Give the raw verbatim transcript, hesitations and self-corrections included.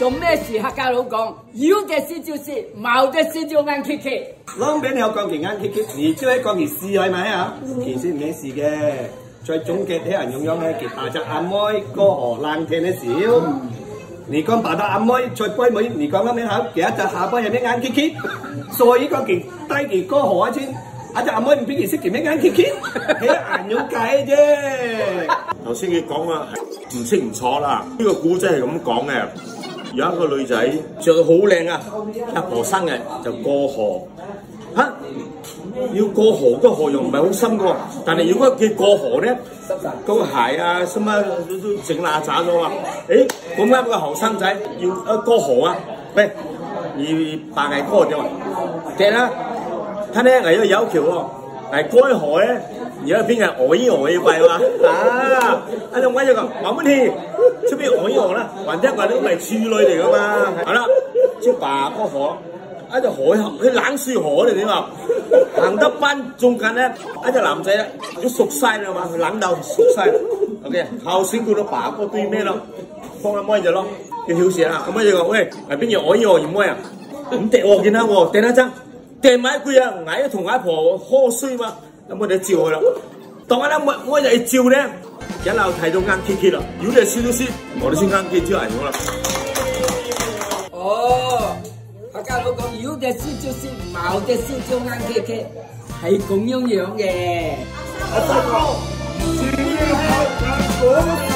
講麼个事客家佬講，有得食就食，無得食就硬徛徛。啷邊曉講佢硬徛徛，你就係講佢死了嘛啊？其實毋係死个，在中國係恁樣樣个，佢把隻阿妹過河冷天个時候，你講把隻阿妹在背尾，你講啷邊好，佢一隻下背係咩硬徛徛，所以講佢帶佢過河啊，親，啊隻阿妹毋俾佢食，佢咩硬徛徛，係恁樣解啫。頭先佢講啊， 毋清楚啦。呢個古仔係咁講嘅，有一個女仔著到好靚啊，一婆生日就過河。吓，要過河，過河又毋係好深个喎。但係如果佢過河呢，嗰個鞋啊，什麼都，都整邋遢咗啊。誒，咁啱個後生仔要，呃，過河啊，喂，你把鞋過掉啊？對啦，他呢，還有要求哦。 來過河咧，你愛變个屙一屙一擺嘛。啊，啊，另外一個，無問題，這邊屙一屙啦，反正我都來區內个嘛。好了，就把過河，啊，就河，去冷水河了，對吧？行到半中間呢，啊，這男仔就縮晒了嘛，冷到縮晒了。OK，好辛苦都把過對面了，放阿妹仔咯，就休息啦。阿妹仔講：「喂，來變个屙一屙，你妹啊，毋得哦，今天哦，等下這樣，等埋佢啊，𠊎要同阿婆喝水嘛。」 那麼就走了。當然了，我，我就一走呢，這老太都硬徛徛了，有得食就食，無得食硬徛就恁樣了。哦，客家佬講，有得食就食，無得食就硬徛徛，係恁樣樣个。阿三哥，新年好，